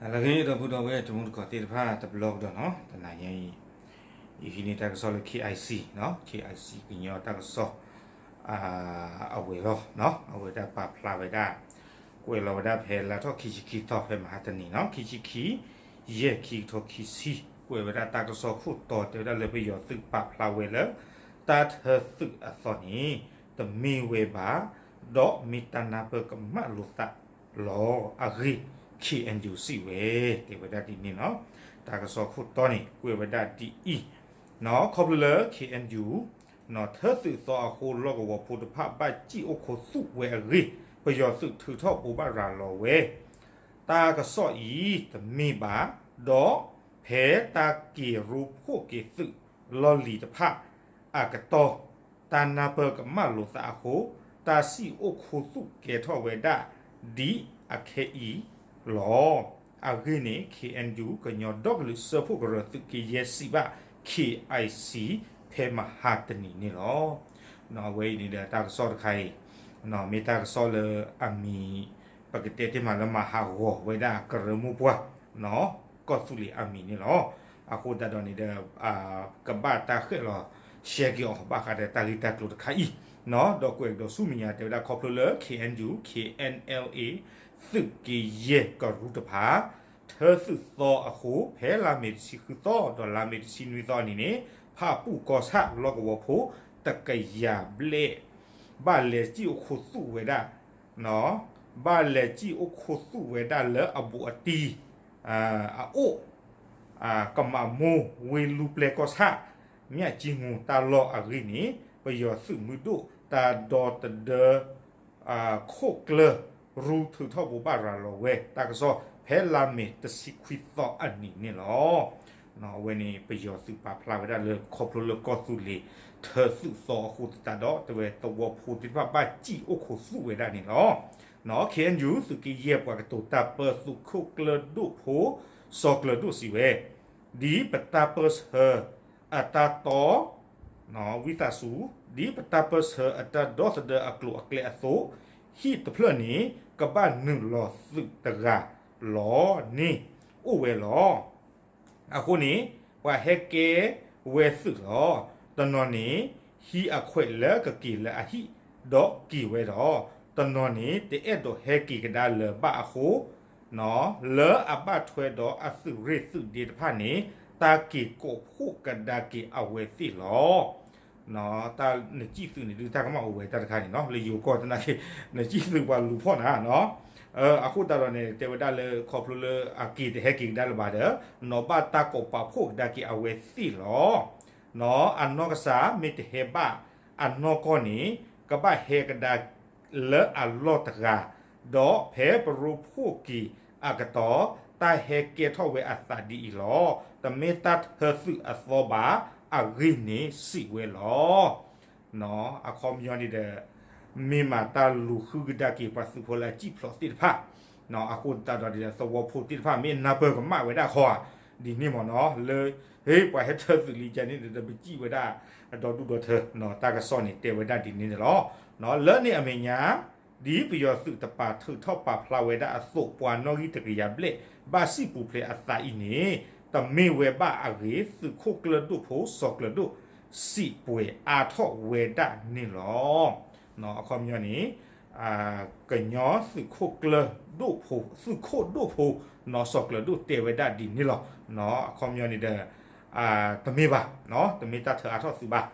လၢအဂ့ၤ ဒီပုၢ်ဒီဝဲၢ်တံၤသကိးသ့ၣ်တဖၣ် တဘျီကဒီးနီၤ, တနၤညါအံၤ ယဟံးန့ၢ်တၢ်ကစီၣ်လၢ KIC နီၤ, KIC ကညီတၢ်ကစီၣ် အဝဲၤလီၤနီၤ, အဝဲဒၣ်ပာ်ဖျါဝဲဒၣ် ကွဲးလီၤဝဲဒၣ်ဖဲလါထီၣ်ခံဆံခံသီ ဖဲမဟါတနံၤနီၤ, ခံဆံခံ ယဲၢ် ခံကထိခံဆံ, ကွဲးဝဲဒၣ်တၢ်ကစီၣ်ခိၣ်တီတဲဝဲဒၣ်လၢ ပယီၤသုးပာ်ဖျါဝဲလၢ တၢ်ထၢသုးအသီန့ၣ် တမ့ၢ်ဝဲဘၣ်, ဒီးမ့ၢ်တၢ်နၢ်ပၢၢ်ကမၣ်လိာ်သးလီၤအဂ့ၢ် KNU စံးဝဲ တဲဝဲဒၣ်ဒ်န့ၣ်လီၤ. တၢ်ကစီၣ်ခိၣ်တီန့ၣ် ကွဲးဝဲဒၣ်ဒ်အံၤ, ခီဖျိလၢ KNU ထၢသုးသီအဃိ လီၢ်ကဝီၤဖိတဖၣ် ဘၣ်စံၣ်အိၣ်ခိးသူၣ်ဝဲအဂ့ၢ် ပယီၤသုးထုးထီၣ်ဘိးဘၣ်ရၤလီၤဝဲ တၢ်ကစီၣ်အံၤတမ့ၢ်ဘၣ်, ဒီးဖဲတၢ်က့ၤရိဖှိၣ်က့ၤသုးလီၢ်လံၤတဖၣ်အကတီၢ် တၢ်နၢ်ပၢၢ်ကမၣ်လိာ်သးအဃိ တၢ်စံၣ်အိၣ်ခိးသူၣ်ကဲထီၣ်ဝဲဒၣ်ဒ်အခဲအံၤလီၤ. အဂ့ၢ်န့ၣ် KNU ကညီဒီကလုာ်စၢဖှိၣ်ကရၢသုးက့ယဲၢ်စံးဘၣ် KIC ဖဲမဟါတနံၤန့ၣ်လီၤ. အဝဲအံၤန့ၣ်ဒီးတၢ်ကစီၣ်တခါအံၤ မ့ၢ်တၢ်ကစီၣ်လၢအမံၤ ပကတဲတ့ၢ်မးလၢမၤဟးဂီၤဝဲဒၣ်ကရၢမိၢ်ပှၢ် ကီၢ်သူလ့ၤအမံၤန့ၣ်လီၤ. အဃိသတးဒီးန့ၣ်ဒီး ကဘၣ်တၢ်ဃဲၣ်လီၤ ရှဲက့ၤအီၤဘၣ်ဃးဒီးတၢ်ဂ့ၢ်တၢ်ကျိၤတခါအံၤ, ဒီးကွဲးကဒီးဆူမဲာ်ညါတဲဝဲဒၣ်ခီဖျိလၢ KNU KNLA သုးက့ယဲၢ်ကရူၢ်တဖၣ် ထၢသုးသီအဃိ ဖဲလါမ့ၤတဆံဃုသီ ဒီးလါမ့ၤတဆံနွံသီအနံၤန့ၣ် ဖၣ်ပူၣ်ကီၢ်ဆၣ်လီၢ်ကဝီၤဖိ တကယၤဘျဲၣ် ဘၣ်လဲၤစံၣ်အိၣ်ခိးသူၣ်ဝဲဒၣ် ဘၣ်လဲၤစံၣ်အိၣ်ခိးသူၣ်ဝဲဒၣ်လၢအဘူးအတံၢ် အအိၣ် ကမးမိၢ်ဝ့ၢ်လူပျဲၢ်ကီၢ်ဆၣ် မၠၣ်ကၠံမူၤတၢ်လီၢ်အဂ့ၢ်န့ၣ် ပယီၤသုးမုၢ်ဒိၣ်တၢ်ဒီသဒၢ ခိၣ်ကျၢၢ်ရူ ထုးထီၣ်ဘိးဘၣ်ရၤလီၤဝဲ တၢ်ကစီၣ်ဖဲလါမ့ၤတဆံခွံသီအနံၤန့ၣ်လီၤ. အဝဲန့ၣ် ပယီၤသုးပာ်ဖျါဝဲဒၣ်လၢ ခီဖျိလၢကီၢ်သူလ့ၤ ထၢသုးသီအဃိသတးဒီး တဝဲသဝီဖိသ့ၣ်တဖၣ်ဘၣ်စံၣ်အိၣ်ခိးသူၣ်ဝဲဒၣ်န့ၣ်လီၤ. KNU သုးက့ယဲၢ်ပှၤကတိၤတၢ်ပၢသုးခိၣ်ကျၢၢ်ဒိၣ်ဖိ စီၤကျၢၤဒိၣ်စံးဝဲ ဒ်ပတၢ်ပၢဆှၢအတၢ်တီ ဝံသးစူၤ ဒ်ပတၢ်ပၢဆှၢအတၢ်ဒီသဒၢအကျိၤအကျဲအသိး ဟံၣ်တဖျၢၣ်န့ၣ် ကဘၣ်နုာ်လီၤသုးတဂၤလီၤန့ၣ် အိၣ်ဝဲလီၤ. အဃိန့ၣ် ပှၤဟဲကဲဝဲသုးလီၤ. တနီၤန့ၣ် ဟံးအခွဲးလၢကက့ၤလၢအဟံၣ်ဒီးက့ၤဝဲဒီး တနီၤန့ၣ် တအဲၣ်ဒိးဟဲက့ၤကဒါလၢၤဘၣ်အဃိ လၢအဘၣ်ထွဲဒီးအသုးရ့ၣ်သုးဒ့တဖၣ်န့ၣ် တၢ်က့ၤကိးဖှိၣ်ကဒါက့ၤအဝဲသ့ၣ်လီၤ. တၢ်နစံၣ်သုးန့ၣ်ဒုးတၢ်ကမၣ်အိၣ်ဝဲတၢ်တခါန့ၣ်နီၤ လၢယိၤကီၢ်သနာ်က့ နစံၣ်သုးပှၤလူၤဖီၣ်နၤနီၤ အဃိသတးဒီးန့ၣ် တဲဝဲဒၣ်လၢခီဖျိလၢအက့ၤတဟဲက့ၤကဒါလၢၤဘၣ်ဒီး နီၢ်ဘၣ်တၢ်ကိးပာ်ဖှိၣ်ကဒါက့ၤအဝဲသ့ၣ်လီၤ. အနီၢ်ကစၢ်မ့ၢ်တဟဲဘၣ်အနီၢ်ကီၢ်န့ၣ် ကဘၣ်ဟဲကဒါလၢအလီၢ်တဂၤ, ဒီးဖဲပရိဖှိၣ်က့ၤအကတီၢ် တၢ်ဟဲကဲထီၣ်ဝဲအသးဒ်အံၤလီၤ. တမ့ၢ်တၢ်ထၢသုးအသီဘၣ် အဂ့ၢ်န့ၣ်စံးဝဲလီၤ. အခီပညီန့ၣ်ဒီး မ့ၢ်မးတၢ်လူၤဃုကဒါက့ၤပှၤသုးဖိလၢအစံၣ်ဖျိးသ့ၣ်တဖၣ်, အဃိသတးဒီး သဝီဖိသ့ၣ်တဖၣ်မ့ၢ်နၢ်ပၢၢ်ကမၣ်ဝဲဒၣ်ဃီဧါ, ဒ်န့ၣ်မ့ၢ်နီၤ လၢ ဟ့ ပှၤဟဲထၢသုးလံကဲန့ၣ်ဒီး ပစံၣ်ဝဲဒၣ် ဒီဒူၣ်ဒီထၢ တၢ်ကစီၣ်န့ၣ်တဲဝဲဒၣ်ဒ်န့ၣ်န့ၣ်လီၤ. လၢန့ၣ်အမဲာ်ညါ ဒ်ပယီၤသုးတပာ်ထုးထီၣ်ပာ်ဖျါဝဲဒၣ်အသိး ပှၤနီၣ်ဂံၢ်တကယၤဘျဲၣ် ဘၣ်စံၣ်ပူၤဖျဲးအသးအံၤန့ၣ် တမ့ၢ်ဝဲဘၣ်အဂ့ၢ် သုးခိၣ်ကျၢၢ်ဒိၣ်ဖိ စီၤကျၢၤဒိၣ် စံးပှဲၤအါထီၣ်ဝဲဒၣ်န့ၣ်လီၤ. အခီပညီန့ၣ် ကညီသုးခိၣ်ကျၢၢ်ဒိၣ်ဖိ သုးခိၣ်ဒိၣ်ဖိ စီၤကျၢၤဒိၣ်တဲဝဲဒၣ်ဒ်န့ၣ်လီၤ. အခီပညီန့ၣ်ဒီး တမ့ၢ်ဘၣ်, တမ့ၢ်တၢ်ထၢအါထီၣ်သုးဘၣ်.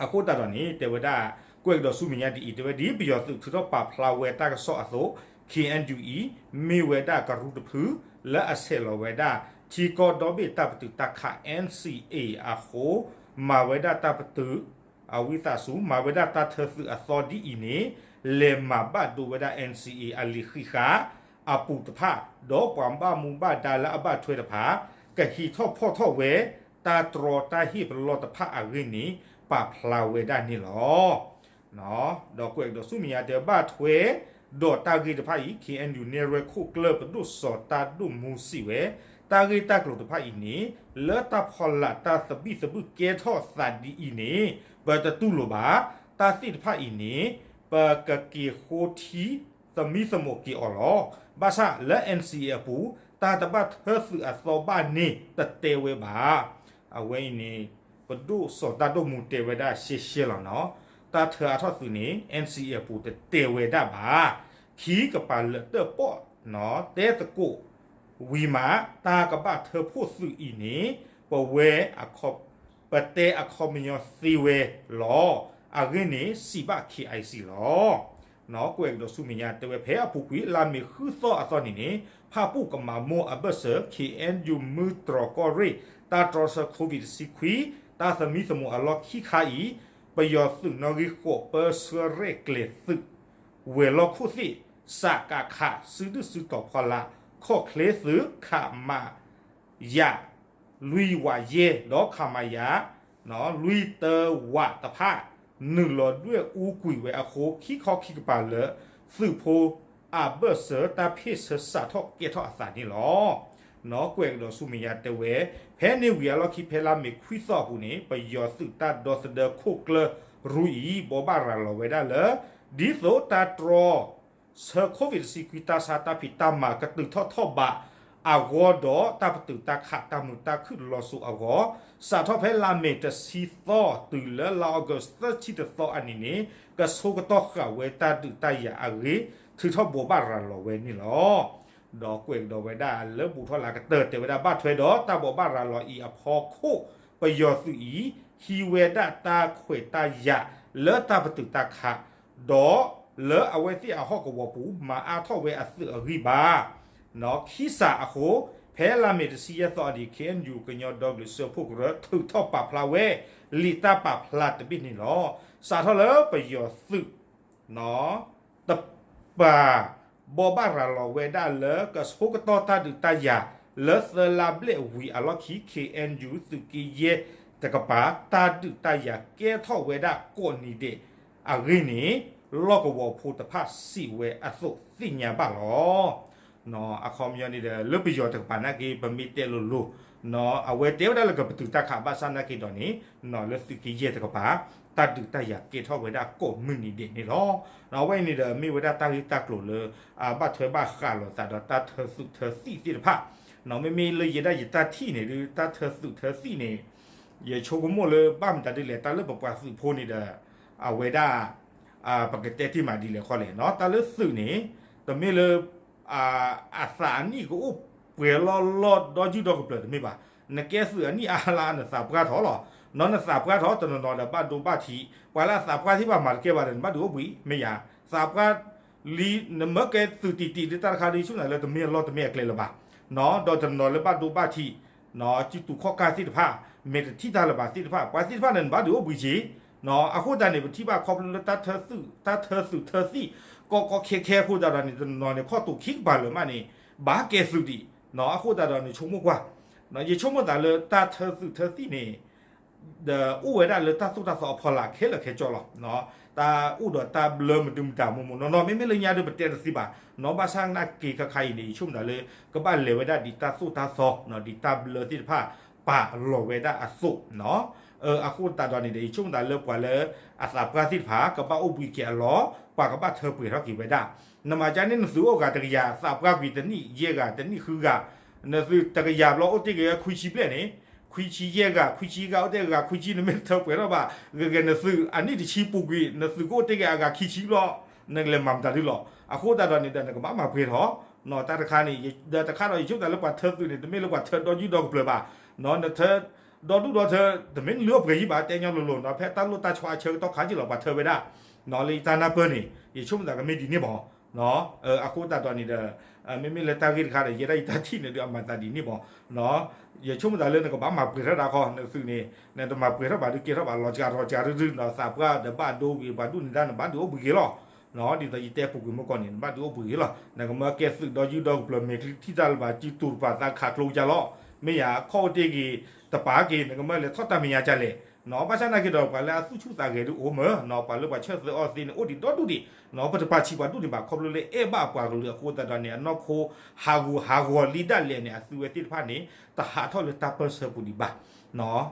အဃိသတးဒီးန့ၣ် တဲဝဲဒၣ် ကွဲးကဒီးဆူမဲာ်ညါဒ်အံၤ တဲဝဲဒ်ပယီၤသုးထုးထီၣ်ပာ်ဖျါဝဲတၢ်ကစီၣ်အသိး KNU အံၤ မ့ၢ်ဝဲဒၣ်ကရူၢ်တဖု လၢအဆဲးလီၤဝဲဒၣ် ထံကီၢ်ဒီဘ့ၣ်တၢ်ပတုာ်တၢ်ခး NCA အဃိ မၤဝဲဒၣ်တၢ်ပတုာ် အဝံသးစူၤ မၤဝဲဒၣ်တၢ်ထၢသုးအသီဒ်အံၤန့ၣ် လဲၤမၤဘၣ်ဒိဝဲဒၣ် NCA အလံာ်ဃံးဃာ်အပူၤတဖၣ် ဒီးပှၤဘၣ်မူဘၣ်ဒါလၢအဘၣ်ထွဲတဖၣ် ကဟံးထီၣ်ဖီၣ်ထီၣ်ဝဲ တၢ်တြီတၢ်ဟ့ၣ်ပလီၢ်တဖၣ်အဂ့ၢ်န့ၣ် ပာ်ဖျါဝဲဒၣ်န့ၣ်လီၤ. ဒီးကွဲးကဒီးဆူမဲာ်ညါတဲ ဘၣ်ထွဲဒီးတၢ်ဂ့ၢ်တဖၣ်အံၤ KNU နဲၣ်ရွဲၣ်ခိၣ်ကျၢၢ်ပဒိၣ်စီၤတၢ်ဒိၣ်မူစံးဝဲ တၢ်ဂ့ၢ်တၢ်ကျိၤတဖၣ်အံၤန့ၣ် လၢတၢ်ဖီလာ်တၢ်သဘံၣ်သဘုၣ်ကဲထီၣ်သးဒ်အံၤန့ၣ် ပတတူၢ်လိာ်ဘၣ်. တၢ်သ့ၣ်တဖၣ်အံၤန့ၣ် ပကက့ၤဃိထံသမံသမိးက့ၤအီၤလီၤ. ဘၣ်ဆၣ်လၢ NCA အပူၤ တၢ်တဘၣ်ထၢသုးအသီဘၣ်န့ၣ် တတဲဝဲဘၣ်. အဝဲအံၤန့ၣ် ပဒိၣ်စီၤတၢ်ဒိၣ်မူတဲဝဲဒၣ်ရှဲရှဲလီၤနီၤ. တၢ်ထၢအါထီၣ်သုးန့ၣ် NCA အပူၤတတဲဝဲဒၣ်ဘၣ်. ခံကပၤလၢတၢၣ်ပီၣ်နီၤ တဲသကိး ဝံၤမး တၢ်ကဘၣ်ထၢဖှိၣ်သုးအံၤန့ၣ် ပဝဲ ပတဲအခီပညီသ့ဝဲလီၤ. အဂ့ၢ်န့ၣ် စံးဘၣ် KIC လီၤ. နီၢ်ကွဲးကဒီးဆူမဲာ်ညါတဲဝဲ ဖဲအပူၤကွံာ် လါမ့ၤဃုသီအသီန့ၣ်န့ၣ် ဖၣ်ပူၣ်ကမၤမိၢ်အဘၢၣ်စၢၤ KNU မူတြီၢ်ကီၢ်ရ့ၣ် တၢ်တြီဆၢ COVID တဆံခွံ တၢ်သမံသမိးအလီၢ်ခံခါအံၤ ပယီၤသုးနီၣ်ဂံၢ်ဃိး ပၢဆှၢရဲၣ်ကျဲၤသုး ဝဲၤလီၢ်ခိၣ်သ့ၣ် စကခ စုဒုၣ်စုတီၤဖီလာ် ခီၣ်ချ့သုး ခမရ လွံၢ်ဝးယဲၢ် ဒီး ခမရ လွံၢ်တၢဝးတဖၣ် နုာ်လီၤဒွဲၣ်အူကွံာ်ဝဲအဃိ ခံခီခံကပၤလၢ သုးဖိ အဘၢၣ်စၢၤတၢ်ဖ့ၣ်ဆၢစးထီၣ်ကဲထီၣ်အသးန့ၣ်လီၤ. နီၢ်ကွဲးကဒီးဆူမဲာ်ညါတဲဝဲ ဖဲန့ၣ်ဝံၤအလီၢ်ခံ ဖဲလါမ့ၤခွံသီအပူၤန့ၣ် ပယီၤသုးတၢ်ဒီသဒၢခိၣ်ကျၢၢ်ရူအံၤ ဘိးဘၣ်ရၤလီၤဝဲဒၣ်လၢ ဒ်သိးတၢ်တြီ ဆၢ COVID တဆံခွံ တၢ်ဆါတၢ်ဖံးတၢ်မၤကတုၤထီၣ်ထီၣ်ဘးအဂီၢ်ဒီး တၢ်ပတုာ်တၢ်ခး တၢ်မုာ်တၢ်ခုၣ်လီၤစိၤအဂီၢ် စးထီၣ်ဖဲလါမ့ၤတဆံသီ တုၤလၢလါအီကူးသၢဆံတသီအနံၤန့ၣ် ကဆိကတီၢ်ဃာ်ဝဲတၢ်ဒုးတၢ်ယၤအဂ့ၢ် ထုးထီၣ်ဘိးဘၣ်ရၤလီၤဝဲန့ၣ်လီၤ. ဒီးကွဲးကဒီးဝဲဒၣ်လၢဘူးထီၣ်လၢကတၢၢ်တဲဝဲဒၣ် ဘၣ်ထွဲဒီးတၢ်ဘိးဘၣ်ရၤလီၤအံၤအဖီခိၣ် ပယီၤသုးအံၤ ဟံးဝဲဒၣ်တၢ်ခွဲးတၢ်ယာ်လၢတၢ်ပတုာ်တၢ်ခး ဒီးလၢအဝဲသ့ၣ်အဟီၣ်ကဝီၤပူၤ မၤအါထီၣ်ဝဲအသုးအဂံၢ်ဘါ ခံစးအဃိ ဖဲလါမ့ၤတဆံယဲၢ်သီအနံၤ KNU ကညီဒီကလုာ်စၢဖှိၣ်ကရၢ ထုးထီၣ်ပာ်ဖျါဝဲ လံာ်တၢ်ပာ်ဖျါတဘ့ၣ်န့ၣ်လီၤ. စးထီၣ်လၢပယီၤသုး တပာ် ဘိးဘၣ်ရၤလီၤဝဲဒၣ်လၢကဆိကတီၢ်တၢ်ဒုးတၢ်ယၤ လၢသၢလါဘျဲၣ်ဝံၤအလီၢ်ခံ KNU သုးက့ယဲၢ်တကပၤ တၢ်ဒုးတၢ်ယၤကဲထီၣ်ဝဲဒၣ်ကိးနံၤဒဲးအဂ့ၢ်န့ၣ် လီၢ်ကဝီၤဖိတဖၣ်စံးဝဲအသိးသ့ၣ်ညါဘၣ်လီၤ. အခီပညီန့ၣ်ဒီး လၢပယီၤတကပၤနာ်က့ ပမ့ၢ်တဲလိၤလိၤ အဝဲတဲဝဲဒၣ်လၢကပတုာ်တၢ်ခးဘၣ်ဆၣ်နာ်က့ဒီးန့ၣ် လၢသုးက့ယဲၢ်တကပၤ တၢ်ဒုးတၢ်ယၤကဲထီၣ်ဝဲဒၣ်ကိးမုၢ်နံၤဒဲးန့ၣ်လီၤ. အဝဲအံၤန့ၣ်ဒီး မ့ၢ်ဝဲဒၣ်တၢ်ဂ့ၢ်တၢ်ကျိၤလၢ ဘၣ်ထွဲဘၣ်ဃးလိာ်သးဒီးတၢ်ထၢသုးထၢသံၣ်သ့ၣ်တဖၣ် မ့မ့ၢ်လၢယဲဒၣ်ယတၢ်ထံၣ်န့ၣ်ဒုး တၢ်ထၢသုးထၢသံၣ်န့ၣ် ယဆိကမိၣ်လၢဘၣ်မတၤဒ်လဲၣ် တၢ်လၢပပှၤသုးဖိန့ၣ်ဒီး အဝဲဒၣ် ပကတဲတ့ၢ်မးဒ်လဲၣ်ခီလဲၣ် တၢ်လၢသုးန့ၣ် တမ့ၢ်လၢ အသးအနံၣ်ကအိၣ်ပှဲၤလီၢ်လီၢ်ဒီယုၢ်ဒီကပျၢၤတမ့ၢ်ဘၣ်. နကဲသုးအနံၣ်အါလါ နသးပှၢ်ထီၣ်လီၤ. နသးပှၢ်ထီၣ်တနီၤနီၤဒီးဘၣ်ဒိဘၣ်ထံး ပှၤလၢအသးပှၢ်သ့ၣ်တဖၣ်မၤတကဲဘၣ်ဒီး နဘၣ်ဒုးအိၣ်ဘှံး မ့ၢ်ယၤ သးပှၢ်လံ နမ့ၢ်ကဲသုးတံၢ်တံၢ်လၢတၢ်တခါဒီး ဆိကမိၣ်လၢတမ့ၢ်အလီၢ်တမ့ၢ်အကျဲလၢၤဘၣ်. ဒီးတနီၤလၢဘၣ်ဒိဘၣ်ထံး စုတူာ်ခီၣ်ကၢ်သ့ၣ်တဖၣ် မဲာ်တထံၣ်တၢ်လၢၤဘၣ်သ့ၣ်တဖၣ် ပှၤသ့ၣ်တဖၣ်န့ၣ် နဘၣ်ဒုးအိၣ်ဘှံးက့ၤ အဃိသတးန့ၣ် ပထံၣ်ဘၣ်ခီဖျိလၢတၢ်ထၢသုး တၢ်ထၢသုးထၢသံၣ် ကီကီခဲခဲအဃိသတးဒီးန့ၣ် တနီၤန့ၣ် ခီၣ်တူာ်ခံကပၤလၢၤမးန့ၣ် ဘၣ်ကဲသုးဒံး အဃိသတးဒီးန့ၣ် ဆိကမိၣ်ကွၢ် ယဆိကမိၣ်သးလၢတၢ်ထၢသုးထၢသံၣ်န့ၣ် ဒီးအိၣ်ဝဲဒၣ်လၢတၢ်သိၣ်တၢ်သီအဖီလာ်ခဲလၢာ်ခဲဆ့လီၤ. တၢ်အိၣ်ဒီးတၢ်ဘျၢမနုၤမတၤမိၢ်မိၢ်နီၢ်နီၢ် မ့မ့ၢ်လၢညါဒီးပတဲတသ့ဘၣ် ဘၣ်ဆၣ်နာ်က့ခါခါအံၤန့ၣ် ယဆိကမိၣ်သးလၢ ကဘၣ်လဲၤဝဲဒၣ်ဒ်တၢ်သိၣ်တၢ်သီ ဒ်တၢ်ဘျၢသ့ၣ်တဖၣ် ပာ်လီၤဝဲဒၣ်အသိး အဃိသတးဒီးန့ၣ်ဒီး ယဆိကမိၣ်သးလၢပှၤလၢ အသးပှၢ်သ့ၣ်တဖၣ် ကဘၣ်အိၣ်ဘှံးက့ၤအလီၢ် ပှၤကဘၣ်ထၢပှဲၤထီၣ်က့ၤဝဲဒၣ် နမၤကန့ၣ်နသုးအိၣ်ဂၤတကယၤ သးပှၢ်ကွံာ်တနံၣ်ယဲၢ်ဂၤ တနံၣ်ဃုဂၤ နသုးတကယၤဘျီအိၣ်တ့ၢ်က့ၤခွံဆံဘျဲၣ်န့ၣ် ခွံဆံယဲၢ်ဂၤ ခွံဆံဂၤ အိၣ်တ့ၢ်ဂၤခွံဆံ နမ့ၢ်တထၢပှဲၤထီၣ်ဘၣ် ဂ့ၤဂ့ၤနသုးအနံၣ်တဆံပူၤကွံာ် နသုးကအိၣ်တ့ၢ်က့ၤအဂၤခံဆံဘျီ နကလဲၤမၤမတၤဒုလီၤ. အဃိသတးဒီးန့ၣ်ဒီး နကဘၣ်မၤပှဲၤထီၣ် တၢ်တခါန့ၣ် ဒီးတခါဒီး ယဆိကမိၣ်သးလၢပှၤထၢသုးန့ၣ် တမ့ၢ်လၢပှၤထၢဒီဒူၣ်ဒီကပျၢၤဘၣ် နထၢ ဒီဒူၣ်ဒီထၢ တမ့ၢ်လုၢ်အီၣ်ပှဲၤယံၤဘၣ် တဲညီလိၤလိၤ ဖဲတၢ်လိၣ်တၢ်ဆီအဆၢကတီၢ်ခါက့ၤလီၤ ပှၤထၢဝဲဒၣ် လၢယတၢ်နၢ်ပၢၢ်န့ၣ် ယဆိကမိၣ်သးကမ့ၢ်ဒ်န့ၣ်မး အဃိသတးဒီးန့ၣ်ဒီး မ့မ့ၢ်လၢတၢ်ဂ့ၢ်တခါဒီး ယဲဒၣ်ယတၢ်ထံၣ်န့ၣ်ဒီး အမၤသးဒ်န့ၣ်မး ယဆိကမိၣ်သးလၢနကဘၣ်မၤပှဲၤထီၣ်ဒၣ်ခီ နသုးန့ၣ် နတမၤပှဲၤထီၣ်ဘၣ်ဒုးကဲထီၣ်ဘၣ်လီၤစှၤလီၤစှၤဒုဒု သးပှၢ်ဒီးဘၣ်ဒိဝံၤပှၤဒူၣ်န့ၣ်ဒၣ် နဘၣ်ဒုးအိၣ်ဘှံးက့ၤလီၤ ဒ်သိးယတဲပူၤကွံာ်မုၢ်ကီၢ်န့ၣ် နဘၣ်ဒုးအိၣ်ဘှံးက့ၤလီၤ နကမၢကဲသုးဒီယုၢ်ဒီကပျၢၤ မဲာ်ချံထံၣ်တၢ်လၢၤဘၣ် စုတူာ်တပၤသးခးကျိကၢ်လီၤ မ့ၢ်ယၤခီၣ်အိၣ်တ့ၢ်က့ၤ တပာ်က့ၤ နကမၢလဲၤထီၣ်တၢ်မဲာ်ညါကလဲၣ် ဘၣ်ဆၣ်နာ်က့ဒီး ပှၤလၢအသူၣ်ဆူၣ်သးဂဲၤဒုအိၣ်မး ပှၤလၢပှၤဆၢၣ်သၢအီၤသ့န့ၣ် အိၣ်ဒံးဒီဒူၣ်ဒံး ပတပာ်ဆံးပှၤဒူၣ်န့ၣ်ဘၣ် ခီဖျိလၢအဲၣ်ဘၣ်ပှၤကလုာ်အဃိသတးဒီးန့ၣ် အနီၢ်ခိဟးဂူာ်ဟးဂီၤလံဒၣ်လဲာ်န့ၣ် အသုဝဲသ့ၣ်တဖၣ်န့ၣ် တဟးထီၣ်လၢတၢ်ပၢၢ်ဆၢပူၤဒံးဘၣ်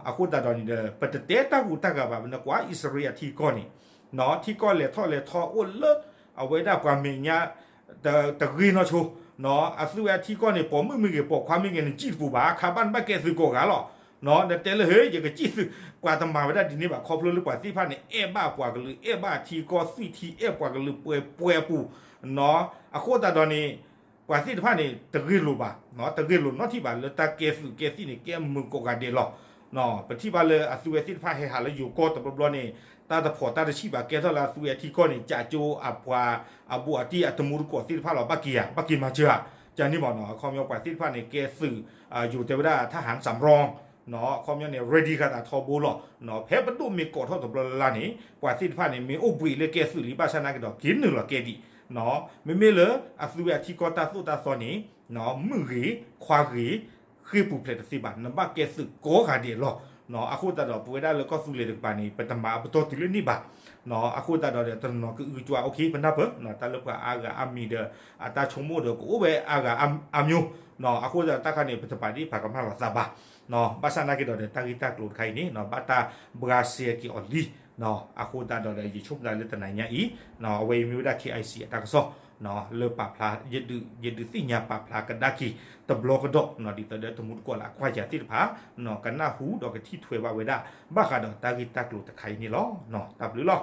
အဃိသတးဒီးန့ၣ်ဒီး ပတတဲတၢ်ဂူာ်တၢ်ဂၤဘၣ် နကွၢ်အံၣ်စရ့လးအထံကီၢ်န့ၣ် ထံကီၢ်လဲၤထီၣ်လဲၤထီအိၣ်လၢ အဝဲဒၣ်ပှၤမဲာ်ညါ တဂ့ၤနီၢ်ဆိ အသုဝဲအထံကီၢ်န့ၣ် ပိာ်မုၣ်မ့ၢ်ဂ့ၤ ပိာ်ခွါမ့ၢ်ဂ့ၤ နစံၣ်တပူၤဘၣ်, ခါဘၣ်နဘၣ်ကဲသုးကိးဂၤလီၤ. နတဲလၢ ဟ့ ယကစံၣ်သုး, ပှၤတမၤဝဲဒၣ်ဒ်န့ၣ်ဘၣ်, ခီဖျိလၢပှၤသ့ၣ်တဖၣ်န့ၣ် အဲၣ်ဘၣ်ပှၤကလုာ် အဲၣ်ဘၣ်ထံကီၢ်သွံၣ်ထံ အဲၣ်ပှၤကလုာ်ပှဲၤပှဲၤအပူၤ, အဃိသတးဒီးန့ၣ် ပှၤသ့ၣ်တဖၣ်န့ၣ် တဂ့ၢ်လိာ်ဘၣ်, တဂ့ၢ်လိာ်နီတထံၣ်ဘၣ် လၢတၢ်ကဲသုးကဲသံၣ်န့ၣ် ကဲမုာ်ကိးဂၤဒဲးလီၤ. ပထံၣ်ဘၣ်လၢအသုဝဲသ့ၣ်တဖၣ်ဟဲဟးလၢယိၤကီၢ်တဘျီဘျီန့ၣ် တၢ်တဖီၣ်တၢ်တဆံၣ်ဘၣ် ကဲထီၣ်လၢအသုဝဲအထံကီၢ်န့ၣ် ကးကၠိအပှၤ အဘူးအတံၢ်အတမူတကိးသ့ၣ်တဖၣ်လီၤ. ဘၣ်က့ၤဧါ, ဘၣ်က့ၤမၤစၢၤဧါ, ကန့ၣ်မ့ၢ်နီၤ အခီပညီပှၤသ့ၣ်တဖၣ်န့ၣ် ကဲသုး ယိၤတဲဝဲဒၣ် ทหารสำรอง အခီပညီန့ၣ် ready ဃာ်သးထီဘိလီၤ. ဖဲပဒိၣ်မ့ၢ်ကိးထီၣ်တဘျီလၢ်လၢ်န့ၣ် ပှၤသ့ၣ်တဖၣ်န့ၣ် မ့ၢ်အိၣ်ဘှံးလၢကဲသုးလံ ဘၣ်ဆၣ်နာ်က့ဒီး က့ၤနုာ်လီၤကဲဒံး မ့မ့ၢ်လၢအသုဝဲအထံကီၢ်တၢ်သိၣ်တၢ်သီန့ၣ် မုၢ်ဂ့ၤ ခွါဂ့ၤ ဃ့ၢ်ပူၤဖျဲးတသ့ဘၣ် နဘၣ်ကဲသုးကိးဂၤဒဲးလီၤ. အဃိသတးဒီး ပဝဲဒၣ်လၢကီၢ်သူလ့ၤတကပၤန့ၣ် ပတမၤအပတီၢ်တုၤလၢန့ၣ်ဘၣ်. အဃိသတးဒီး တနီၤကအုကစွါ အိၣ်ခ့ ပနၢ်ပၢၢ် တၢ်လၢပှၤအါဂၤအါမံၤဒီး အတၢ်ဆိကမိၣ်ဒီး ကအိၣ်ဝဲအါဂၤအါမျိုး အဃိသတးဒီး တၢ်ခါန့ၣ် ပတပာ်ဒ်ပာ်ကမၣ်လိာ်သးဘၣ်. ဘၣ်ဆၣ်နာ်က့ဒီး တၢ်ဂ့ၢ်တၢ်ကျိၤတခါအံၤန့ၣ် ဘၣ်တၢ်ဘှါစဲက့ၤအီၤလံ. အဃိသတးဒီး ယဆိကမိၣ်သးလၢတနၤညါအံၤ အဝဲအံၤမ့ၢ်ဝဲဒၣ် KIC အတၢ်ကစီၣ် လၢပာ်ဖျါ ယဒုးသ့ၣ်ညါပာ်ဖျါကဒါက့ၤတဘျီကဒီး ဒ်သိးဒီးတမူတကိးလၢအကွၢ်ယၤသ့ၣ်တဖၣ် ကနၢ်ဟူဒီးကထံၣ်ထွဲဘၣ်ဝဲဒၣ် ဘၣ်ဃးဒီးတၢ်ဂ့ၢ်တၢ်ကျိၤတခါအံၤန့ၣ်လီၤ. တၢ်ဘျုးလီၤ.